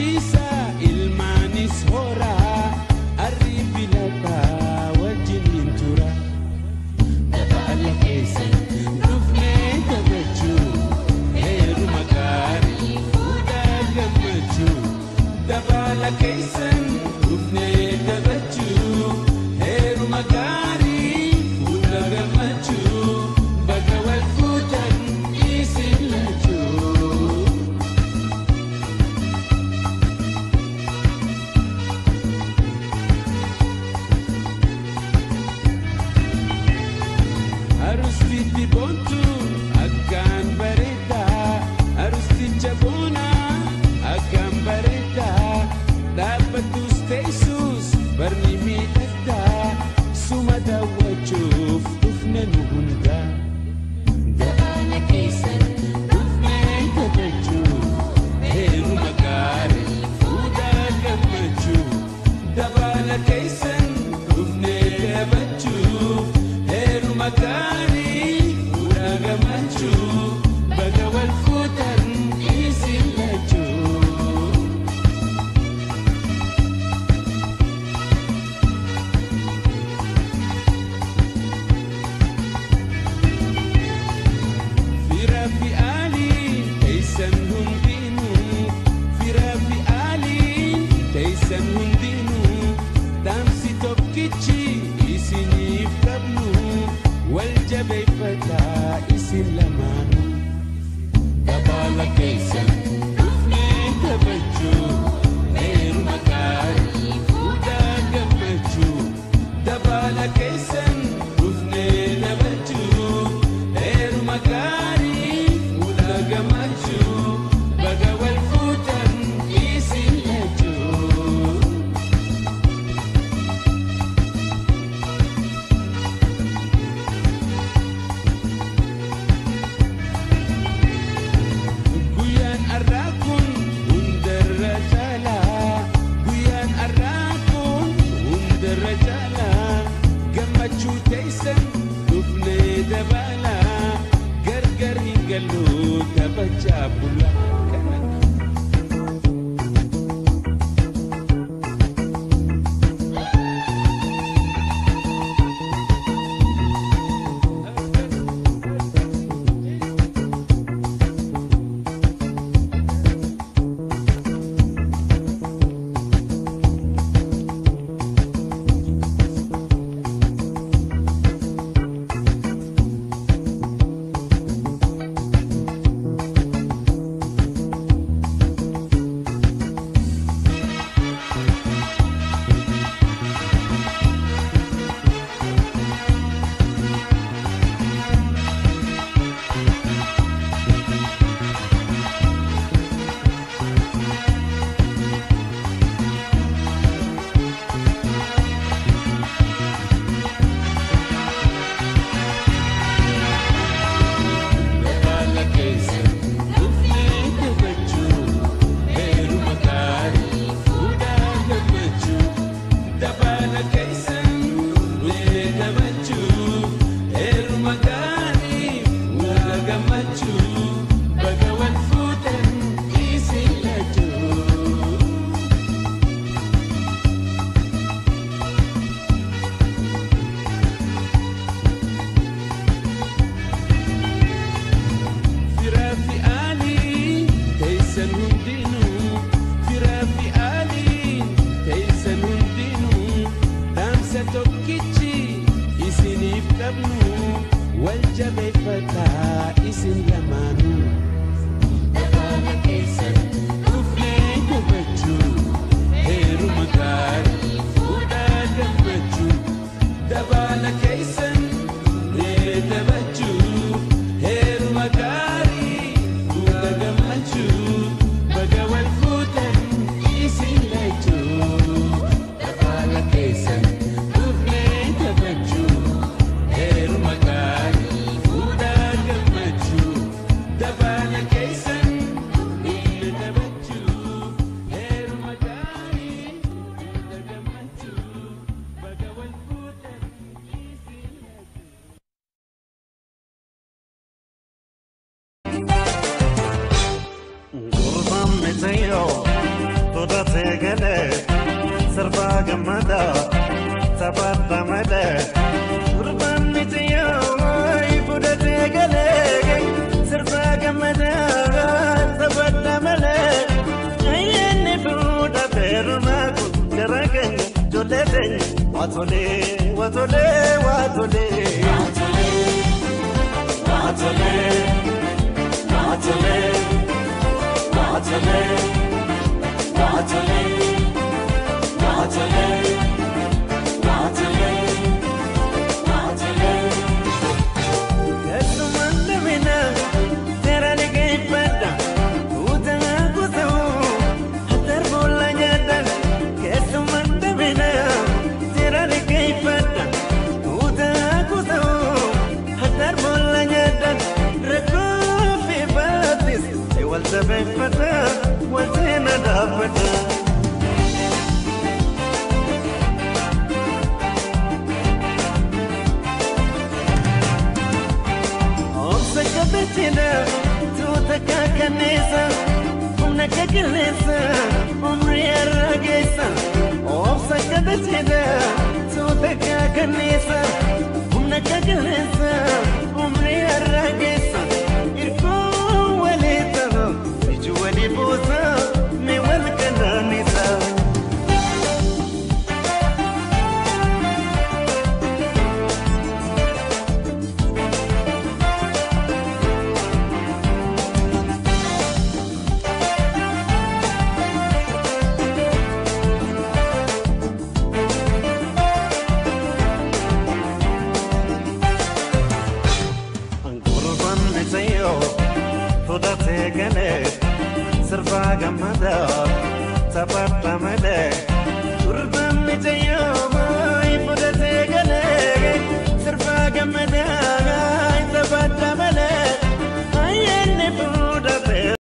Gammachiisa ilmaanis horaa arri filataa wajjiniin tura. Dabaala keessan dhufnee taphachuu heeruma gaarii fuudhaa gammachuu. Dabaala keessan dhufnee taphachuu heeruma gaarii fuudhaa gammachuu. Bakka wal fuutan isin lachuu. Arustitti boontu akkaan bareedaa arusticha boonaa akkaan bareedaa dhaabbattus teessus barni miidhagdaa suma daawwachuuf dhufne nu hundaa. Dabaala keessan dhufnee taphachuu heeruma gaarii fuudhaa gammachuu. Dabaala keessan dhufnee taphachuu heeruma gaarii fuudhaa gammachuu. Baga wal fuutan isin lachuu. Fira fi Ali teessan hundinuu fira fi Ali teessan hundinuu dhaamsi tokkichi isiniif qabnu wal jabeeffataa isin lamaanuu. Dabaala keessan dhufnee taphachuu heeruma gaarii fuudhaa gammachuu. Dabaala keessan dhufnee taphachuu heeruma gaarii fuudhaa gammachuu. Baga wal fuutan isin lachuu. Guyyaan har'aa kun hundarra caalaa guyyaan har'aa kun hundarra caalaa gammachuu teessan dhufnee dabalaa gargar hin gallu taphachaa bula kana. Dabaala keessan dhufnee taphachuu heeruma gaarii fuudhaa gammachuu. Dabaala keessan dhufnee taphachuu heeruma gaarii fuudhaa gammachuu. Baga wal fuutan isin lachuu. Fira fi Ali teessan hundinuu fira fi Ali teessan hundinuu dhaamsa tokkichi isiniif qabnu wal jabeeffataa isin lamaanuu. Dabaala keessan dhufnee taphachuu heeruma gaarii fuudhaa gammachuu. Dabaala keessan dhufnee taphachuu heeruma gaarii fuudhaa gammachuu. Baga wal fuutan isin lachuu. Dabaala keessan dhufnee taphachuu heeruma gaarii fuudhaa gammachuu. Dabaala keessan dhufnee taphachuu heeruma gaarii fuudhaa gammachuu. Baga wal fuutan isin lachuu. Gurbaan mixeyyoo Fudhatee galee sirbaa gammadaa taphaadha malee. Gurbaan mitiyyoo fudhatee galee sirbaa gammadaa taphaadha malee. Ayyaanni fuudhatee rumaaku jara keenya ijoollee teenya waatolee waatolee waatolee. Waatolee waatolee waatolee. Waatolee, waatolee, waatolee, waatolee. Keessumaan dabina seera liqeeffadha. Kutaa kutuu hatar boolla nyaadha. Keessumaan dabina seera liqeeffadha. Kutaa kutuu hatar boolla nyaadha. Rakkoo fi baatis wal jabeeffata. Walseena dhaabbata. Obsa qabeetina tuuta kakanneessa humna kakilleessa umrii har'a geessa. Obsa qabeetina tuuta kakanneessa humna kakilleessa umrii har'a geessa. Irkoo walii ta'u iji walii buusa. Fudhatee galee sirbaa gammadaa taphaadha malee. Gurbaan mitiyyoo.